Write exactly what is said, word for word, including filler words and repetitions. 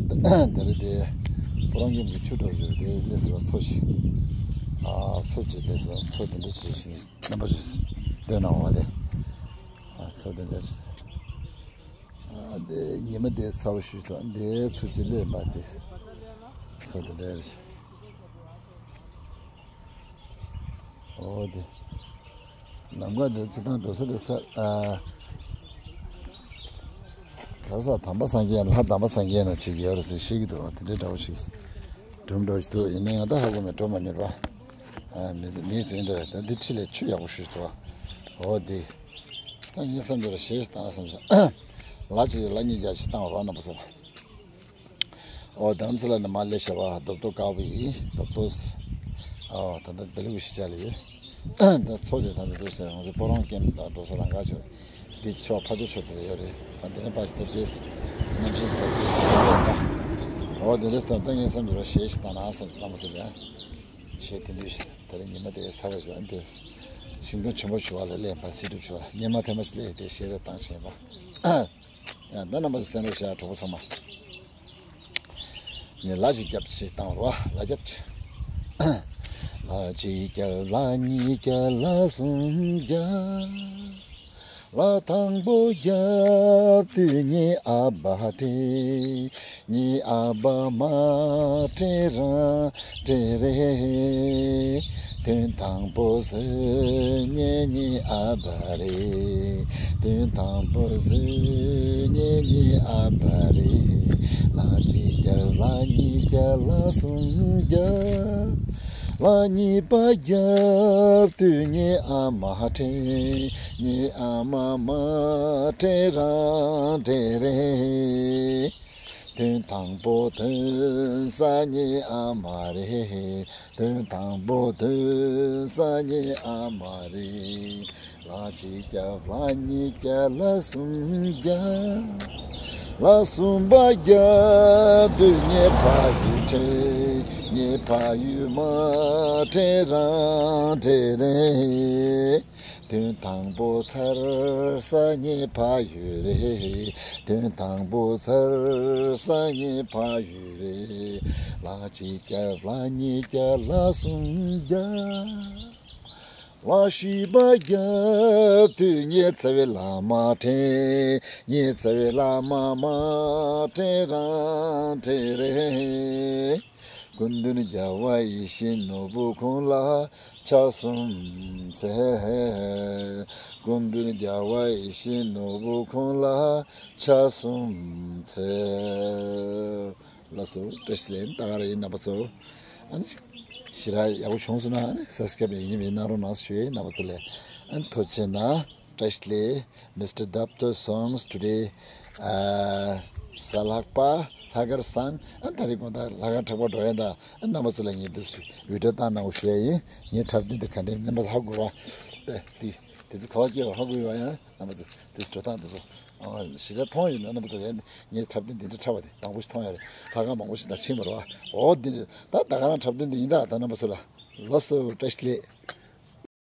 དེ་རེད་དེ། སྤོ་རོང་ཁེམ་གྱི་ཆུ་འགྲོ་བཞིན་དེ་སླེབས་ཟེར་བ། མཚོ་ཞིག་ཨ་མཚོ་ཅིག་སླེབས་ཟེར་བ། མཚོ་དེ་འདྲ་ཅིག་ཞིག་རྣམ་པ་ཞིག་སྟོན་གནང་བ་དེ། ཨ་མཚོ་དེ་འདྲ་རེད། ཨ་དེ་ཉི་མ་དེ་ཚ་བོ་ཞིག་འདུག་དེ་ཚུར་ཅིག་སླེབས་པ་ཅིག་མཚོ་དེ་འདྲ་རེད། འོ་དེ། ལམ་ཁ་དེ་ཅི་ཐང་འགྲོ་ས་དེ་ས་ཨ། ག་རེ་ཟེར། དམ་པ་སངས་རྒྱས་ལྷ་དམ་པ་སངས་རྒྱས་ན་ཅིག་ཡོད་རེད་ཟེར་བཤད་ཀྱི་འདུག་དེ་འདྲའི་འདྲ་བོ་ཞིག་སྒྲུང་འདྲ་བོ་ཞིག་འདུག་ཡིན་ན་ཡང་ད་ཧ་གོ་མེད། འགྲོ་མ་མྱོང་བ། ཨ་མི་མི་དེ་འདྲ་རེད། ད་འདི་འཁྲིས་ལ་ཆུ་ཡག་པོ་ཞིག་འདུག་འོ་དེ། ད་ངས་བསམ་རྒྱུ་རེད། གཞས་ཤིག་བཏང་བསམ་བྱུང་། ལ་ཅིག་ལ་གཉིས་བརྒྱ་ཞིག་བཏང་བ་རོགས་གནང་པ་ཟེར། ཨོ་དམ་སི་ལ་ནི་མ་ལེ་ཤ་བ་རྡོབ་རྡོབ་དཀར་པོ་ཡིན། རྡོབ་རྡོབ། ཨོ་ད་ལྟ་བེ་ལུ་གུ་ཤི་ཅ་ལ་ཡོད། ད་མཚོ་དེ་ད་ལྟ་འདུག་ཟེར། ང་ཚོ་སྤོ་རོང་ཁེམ་ལ་འགྲོ་ས་ལམ་ཁ་ཆོག་འདི་ཕྱོགས་ཕ་ཇོ་ཕྱོགས་དེ་ལ་ཡོད་རེད། ཨ་དེ་ནས་ཕ་ཇོ་ད་དེས་གནམ་གཤིས་ད་དེས་ད་ད། ཨོ་དེ་རེད་ཟེར། ད་ངས་བསམ་རྒྱུ་ར་གཞས་ཤིག་བཏང་ན་བསམ་བྱུང་། གནམ་མཚོ་ལ་གཞས་དེ་འདུག་ད་རེས་ཉི་མ་དེ་ཚ་བ་ཞིག་ཨ་དེ་ཤིང་སྡོང་ཆེན་པོ་ཞིག་བ་ལ་སླེབས་པ། སི་ཏུ་ཞིག་བ་ལ་ཉི་མ་ཐེངས་མ་ཞིག་སླེབས་དེ་གཞས་རེ་བཏང་བྱས་པ། ཡང་ད་རྣམ་པ་ཚོ་གསན་རོགས་བྱ། གྲོགས་པོ་ཚང་མ། ངས་ལ་ཞིག་རྒྱབ་ཅིག་བཏང་བ་རེད་བ། ལ་རྒྱབ་ཅིག་ལ་གཅིག་རྒྱབ། ལ་གཉིས་རྒྱབ། ལ་གསུམ་རྒྱབ། ལ་དང་པོ་རྒྱབ་དུས་ངའི་ཨ་ཕ་དྲན། ངའི་ཨ་ཕ་མ་དྲན་རང་དྲན་རེད། དོན་དང་པོ་བཟོས་ངས་ངའི་ཨ་ཕ་རེད། དོན་དང་པོ་བཟོས་ངས་ངའི་ཨ་ཕ་རེད། ལ་གཅིག་རྒྱབ། ལ་གཉིས་རྒྱབ། ལ་གསུམ་རྒྱབ། ལ་གཉིས་པ་རྒྱབ་དུས་ངའི་ཨ་མ་དྲན། ངའི་ཨ་མ་མ་དྲན་རང་དྲན་རེད། དོན་དང་པོ་ཐོན་ས་ངའི་ཨ་མ་རེད། དོན་དང་པོ་ཐོན་ས་ངའི་ཨ་མ་རེད། ལ་གཅིག་རྒྱབ། ལ་གཉིས་རྒྱབ། ལ་གསུམ་རྒྱབ། ལ་གསུམ་པ་རྒྱབ་དུས་ངའི་ཕ་ཡུལ་དྲན། ངའི་ཕ་ཡུལ་མ་དྲན་རང་དྲན་རེད། དོན་དང་པོ་ཚར་ས་ངའི་ཕ་ཡུལ་རེད། དོན་དང་པོ་ཚར་ས་ངའི་ཕ་ཡུལ་རེད། ལ་གཅིག་རྒྱབ། ལ་གཉིས་རྒྱབ། ལ་གསུམ་རྒྱབ། ལ་བཞི་པ་རྒྱབ་དུས་ངའི་རྩ་བའི་བླ་མ་དྲན། ངའི་རྩ་བའི་བླ་མ་མ་དྲན་རང་དྲན་རེད། སྐུ་མདུན་རྒྱལ་བ་ཡིད་བཞིན་ནོར་བུ་ཁོང་ལ་ཕྱག་གསུམ་འཚལ། སྐུ་མདུན་རྒྱལ་བ་ཡིད་བཞིན་ནོར་བུ་ཁོང་ལ་ཕྱག་གསུམ་འཚལ། ལགས་སོ། བཀྲ་ཤིས་བདེ་ལེགས། ད་ག་རང་ཡིན། རྣམ་པ་ཚོ། ཨ་ནི་ཞེ་དྲག་ཡག་པོ་བྱུང་སོང་ན་ཨ་ནི་སབ་སི་ཀ་རབ་ཡིན་གཅིག་མིན་གཅིག་གནང་རོགས་གནང་ཞུ་ཡས། རྣམ་པ་ཚོ་ལ་ཨ་ནི་ཐུགས་རྗེ་གནང་། བཀྲ་ཤིས་བདེ་ལེགས། Mister Dapto songs today. ཨ་གཟའ་ལྷག་པ་ལྷག་དཀར་བཟང་། ཨ་ད་རེས་དགོང་དག་ལྷག་དཀར་འཁྲབ་པར་འགྲོ་ཡས་དང་། ཨ་རྣམ་པ་ཚོ་ལ་ངས་འདི་ཚོ་བི་ཌི་ཡོ་བཏང་གནང་དགོས་ཞུ་ཡས་ཡིན། ངའི་འཁྲབ་སྟོན་འདི་ག་འདྲ་རྣམ་པ་ཚོ་ཧ་གོ་བ། ཨེ་འདི་འདི་ཚོ་ག་བ་སྐྱེལ་བ་ཧ་གོ་ཡོད་པ་ཡང་རྣམ་པ་ཚོ་འདི་ཚོ་འགྲོ་སྟངས་འདི་ཚོ། ཨ་ཞེ་དྲག་མཐོང་ཡོད་ན་རྣམ་པ་ཚོ་ཡང་ངའི་འཁྲབ་སྟོན་འདི་འདྲ་འཁྲབ་པ་དེ་མང་པོ་ཞིག་མཐོང་ཡོད་རེད། ལྷག་དཀར་མང་པོ་ཞིག་ད་ཕྱིན་པ་རེད་བ། འོ་འདི་ད་ད་ག་རང་འཁྲབ་སྟོན་འདི་ཡིན་ད། ད་རྣམ་པ་ཚོ་ལ་ལགས་སོ། བཀྲ་ཤིས་བདེ་ལེགས།